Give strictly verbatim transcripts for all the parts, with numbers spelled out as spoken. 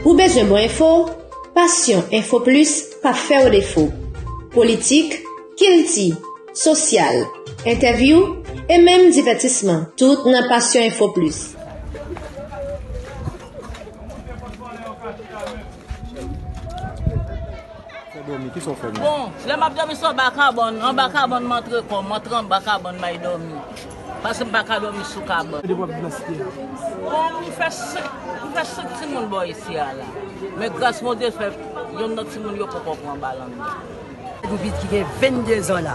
Ou bezwen bon enfo? Passion Info Plus p ap fè w defo. Politik, kilti, sosyal, entèvyou e menm divètisman, tout nan Passion Info Plus. Fè dòmi, kisa w fè menm? Bon, lè m ap dòmi sou anba kabann, anba kabann m antre kò m, m antre anba kabann m al dòmi. Paske m pa ka dòmi sou kabann. Depi w ap viv nan site a. Bon, m fè senk, m fè senk timoun bò isi a la. Men gras Bondye fè, yonn nan timoun yo poko pran bal anndan. Yon pitit ki gen vennde zan la,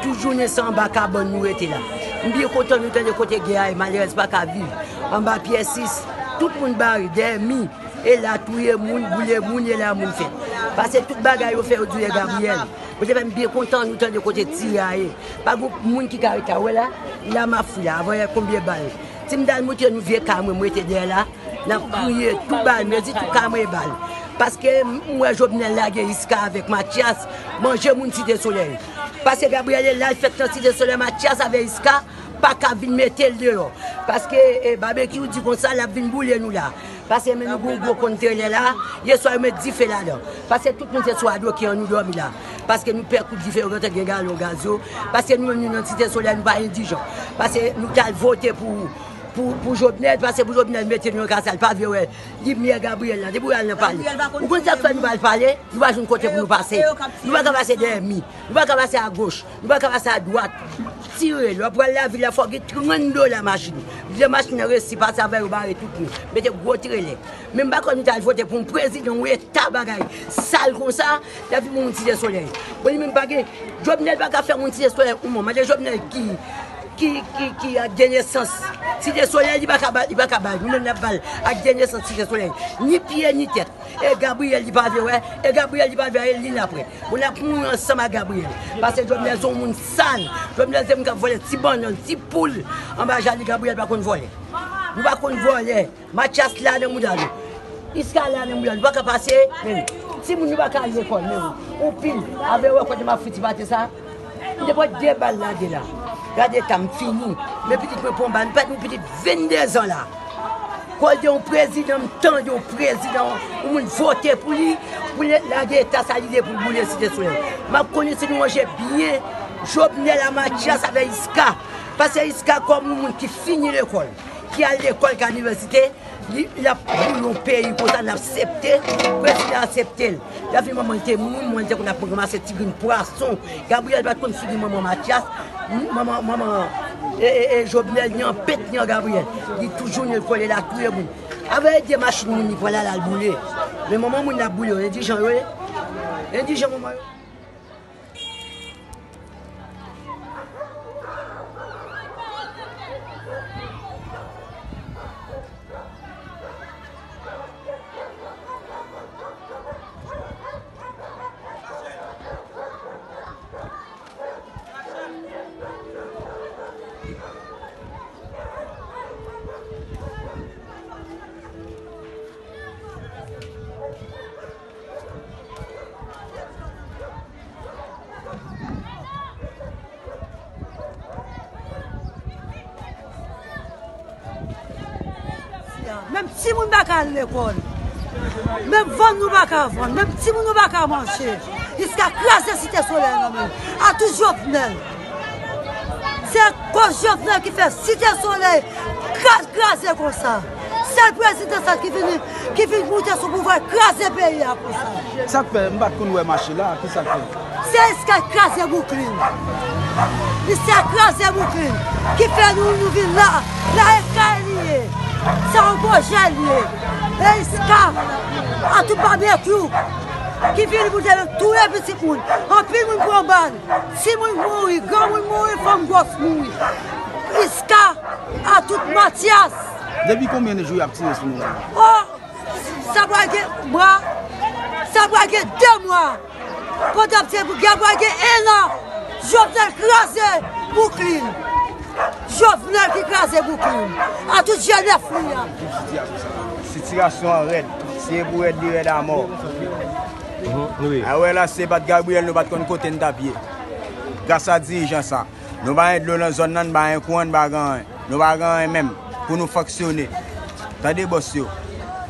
tout jounen se anba kabann nou rete la. M byen kontan nou tande kote gè a ye, malerèz pa ka viv. Anba pyè sis, tout moun bare, dèyè mi, e la touye moun, boule moun, e la moun fèt. Pase tout bagay yo fè yo touye Gabriel. Mwen te fè m byen kontan nou tande kote tire a ye. Pa gen moun ki ka rete a wè la, la m ap fou la, avè konbyen bal. Si m t al montre nou vye kay mwen, mwen rete dèyè la, n ap kriye, tou bal, mezi tou kay mwen e bal. Paske m wè Jovenel lage Iska avèk Mathias, manje moun Site Solèy. Pase Gabriel e la l fèt nan Site Solèy, Mathias avè Iska pa ka vin mete l deyò. Paske e, Babekyou di konsa, l ap vin boule nou la. Pase men nou gen yon gwo konn trelè la, yèswa yo met dife ladan. Pase tout moun se sou adoki an nou dòmi la. Paske nou pè kout dife yo gentan gen galon gaz yo. Pase nou menm nou nan Site Solèy, nou pa endijan. Pase nou t al vote pou, pou, pou Jovenel, pase pou Jovenel mete nou nan kasa l, pa vle wè limyè Gabriel la. Depi w al nan pale. Ou konn sa k fè nou pa al pale? Nou pa jwenn kote pou nou pase. Nou pa ka pase dèyè mi. Nou pa ka pase agoch. Nou pa ka pase adwat. Tire, lè w pral lavil la, fò w gen trant dola machin. Lè machin nan resi pase avè yo bare tout moun. Mete gwo trelè. Men m pa kwè nou t al vote pou yon prezidan, yon eta bagay sal konsa, l ap vin moun Site Solèy. Bon, li menm pa gen, Jovenel pa ka fè moun Site Solèy yon mò. Mande Jovenel ki, ki, ki, ki ak gen nesans Site Solèy, li pa ka ba, li pa ka ba. Nou menm n ap ba l ak gen nesans Site Solèy. Ni pye, ni tèt. E Gabriel li pa vle wè, e Gabriel li pa vle wè, e li n ap wè. Bon, n ap mouri ansanm ak Gabriel. Pase Jovenel se yon moun sal. Jovenel se moun k ap vòlè ti bannann, ti poul anba jali. Gabriel pa konn vòlè. Nou pa konn vòlè. Mathias la nan mouda nou. Iska la nan mouda nou. Pa ka pase, men timoun nou pa ka al lekòl, men ou pil. Avè wè kote m ap fouti pate sa. M te pran de bal lage la. Gade eta m fini. Men pitit mwen pran bal. M pèdi yon pitit vennde zan la. Kote yon prezidan, m tande yon prezidan, yon moun vote pou li, pou li lage eta sa li te pou l boule Site Solèy. M ap konnen si nou ranje byen Jovenel a Mathias avè Iska. Pase Iska kòm yon moun ki fini lekòl, ki al lekòl, ki al inivèsite, li, l ap boule yon peyi konsa, n aksepte, prezidan aksepte l. Lè fi manman l te mouri, manman l te konn ap ranmase ti grenn pwason. Gabriel pa t konn figi manman Mathias, manman, manman, e, e, e, Jovenel, ni an pent, ni an Gabriel. Li toujou ni l kole la, touye moun. Avè de machin moun li pran la, l al boule. Men manman moun l ap boule yo, endijan yo ye. Endijan manman yo. Menm timoun pa ka al lekòl. Menm vann nou pa ka vann. Menm timoun nou pa ka manje. Jiska kraze Site Solèy nan men. A tout Jovenel. Se koz Jovenel ki fè Site Solèy kra-, kraze konsa. Sèl prezidan sa ki vini, ki vin moute sou pouvwa, kraze peyi a konsa. Sa k fè m pa t konn wè mache la, ki sa k fè? Se Iska k kraze Brooklyn. Iska k kraze Brooklyn. Ki fè nou, nou vin la. La e kay li ye. Sa yon pwojè li ye. E Iska, a tout Babekyou, ki vin pou te touye pitit moun. Anpil moun pran bal. Timoun mouri, granmoun mouri, fanm gwòs mouri. Iska a tout Matyas. Depi konbyen de jou y ap tire sou nou la? Oh, sa pral gen mwa, sa pral gen de mwa. Pandan ap tire pou gè pral gen en an. Jovenel kraze Brooklyn. Jovenel ki kraze Brooklyn. A tout jenès li a. Sitiyasyon an rèd. Si e pou rèd, li rèd amò. Mhm, wi. A wè la, si se pa t Gabriel, nou pa t konn kote n t ap ye. Gras a dirijan sa. Nou pa gen dlo nan zòn nan, n pa gen kouran, n pa gen anyen. Nou pa gen anyen menm. pou nou fonksyone. Tande bòs yo.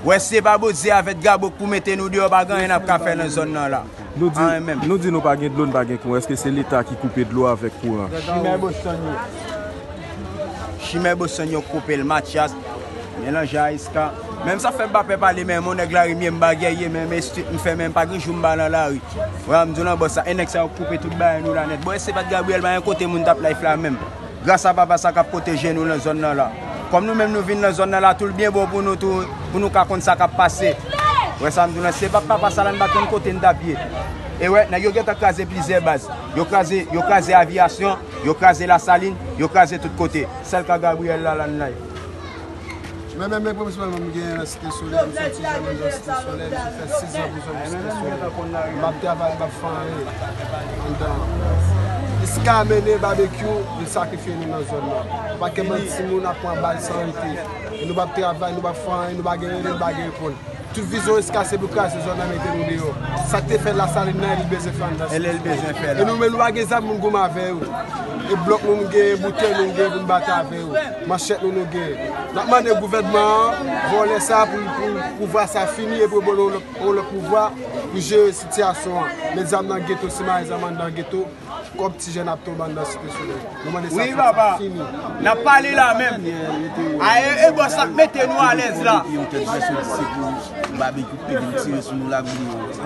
Wè si se pa Bondye avèk Gabo k pou mete nou deyò, pa gen anyen n ap ka fè nan zòn nan la. Nou di, Anyen menm. Nou di nou pa gen dlo, n pa gen kouran. Èske se Leta ki koupe dlo avèk kouran? Chimè Boston yo. Chimè Boston yo koupe l, Matyas, melanje a Iska. Menm sa fè m pa pè pale, men mon nèg Larimye m bagay ye, men, men street m fè, men pa gen jou m pa nan lari. Wè, m di w nan bòs sa, e nèg sa yo koupe tout bagay nou la nèt. Bon, e se pa t Gabriel, pa gen kote moun t ap life la menm. Gras a papa sa k ap pwoteje nou nan zòn nan la. Kòm nou menm nou vin nan zòn nan la, tou l byen bon pou nou tou, pou nou ka konn sa k ap pase. Wè sa m di w lan, se pa t papa sa la, n pa t konn kote n t ap ye. E wè, nèg yo gentan kraze plizyè baz. Yo kraze, yo kraze Aviyasyon, yo kraze Lasalin, yo kraze tout kote. Sèl ka Gabriel la, la n life. Men, men, men, prensipalman, m gen Site Solèy, m se yon ti jèn nan Site Solèy, m fè sis an prizon pou Site Solèy. M ap travay, m ap fè anyen anndan. Iska mennen Babekyou, li sakrifye nou nan zòn nan. Pa gen manti, moun ap pran bal san rete. E nou p ap travay, nou p ap fè anyen, nou pa gen rele, nou pa gen reponn. Tout vizyon Iska se pou kraze zòn nan, mete nou deyò. Sa k te fè Lasalin nan, e li bezwen fè anndan Site Solèy. E nou menm, nou pa gen zam pou n goumen avè yo. E blòk nou, nou gen, boutèy nou, nou gen pou n bat avè yo. Manchèt nou, nou gen. N ap mande gouvènman an, vòlè sa pou, pou pouvwa sa fini epi yo ba nou yon lòt, yon lòt pouvwa pou jere sitiyasyon an. Met zam nan geto, simaye zam anndan geto, kòm ti jèn ap tonbe anndan Site Solèy. Nou mande sa fini. N ap pale la menm. A, e, e bòs la k mete nou alèz la. Babekyou te vin tire sou nou la, wi.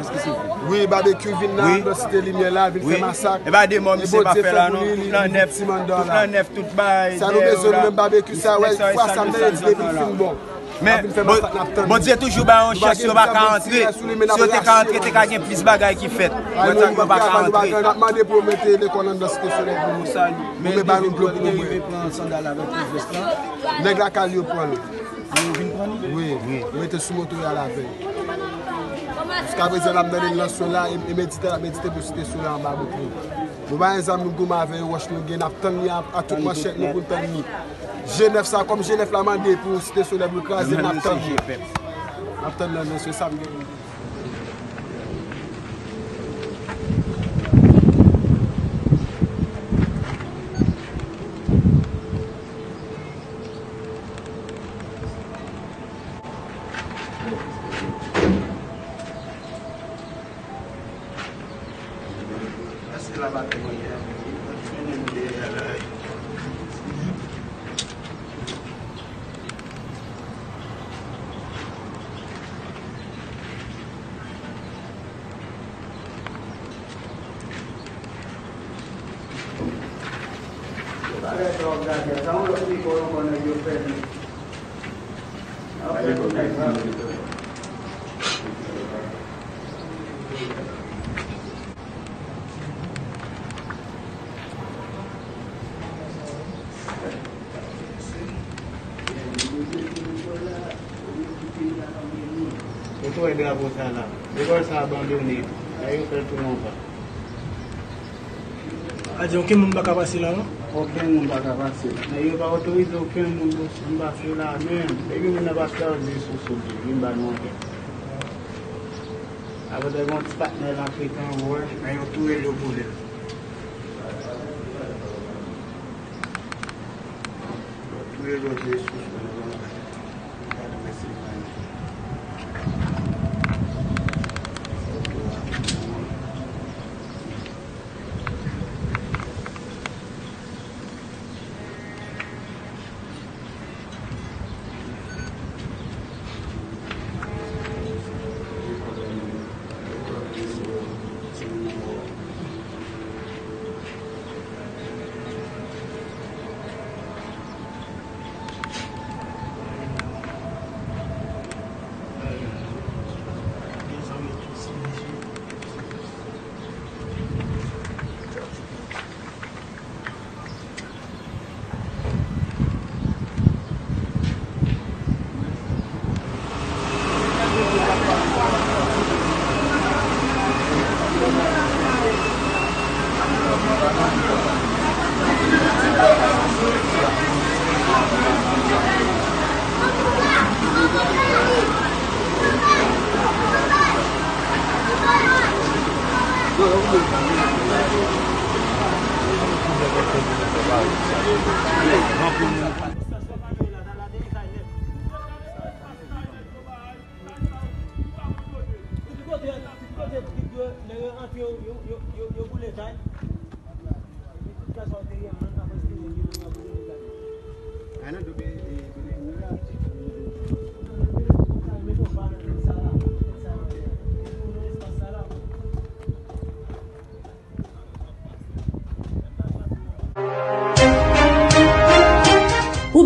Èske se vre? Wi, Babekyou vin nan, nan Site Limyè la, vin fè masak. E pa de mò misye pa fè la non. Tout lan nèf, tout lan nèf, tout bay. Sa nou bezwen nou menm, Babekyou sa, wè, fwa sa m tande di depi l fin bon. Men Bondye toujou bay yon chans, yo pa ka antre. Si yo te ka antre, te ka gen plis bagay ki fèt. Wè sa, yo pa ka antre. N ap mande pou yo mete lekòl anndan Site Solèy pou nou. Pou yo ba nou dlo pou nou bwè. Nèg lakay yo pran l. Wi, wi. Yo mete sou moto y al avè l. Jiskaprezan, n ap tande l nan swen la, e, e medite, l ap medite pou Site Solèy anba bout li. Nou pa gen zam, nou goumen avè yo, wòch nou gen, n ap tann li a, a tout manchèt nou pou n tann li. G nèf sa, kòm G nèf la mande pou Site Solèy pou l kraze, n ap tann li. N ap tann nan, nan swen sa m gen pou m di. Ou t wè drapo sa la. Lekòl sa abandone. Lè yo fè l tou lontan. A di okenn moun pa ka pase la non? Okenn moun pa ka pase. Nèg yo pa otorize okenn moun vin pase la menm. Depi moun nan pa kraze sou sou li, vin ba nou anpè. Apre gen yon ti patnè l antre tan, ou wè. Men yo tou rele yo pou li. Yo tou rele yo pou li sou sou li. Ou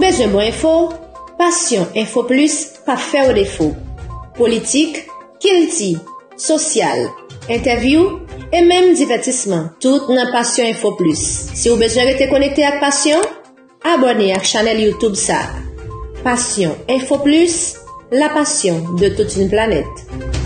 bezwen bon enfo? Passion Info Plus p ap fè w defo. Politik, kilti, sosyal, entèvyou e menm divètisman, tout nan Passion Info Plus. Si w bezwen rete konekte ak Passion, abòne ak chanèl YouTube sa. Passion Info Plus, la passion de toute une planète.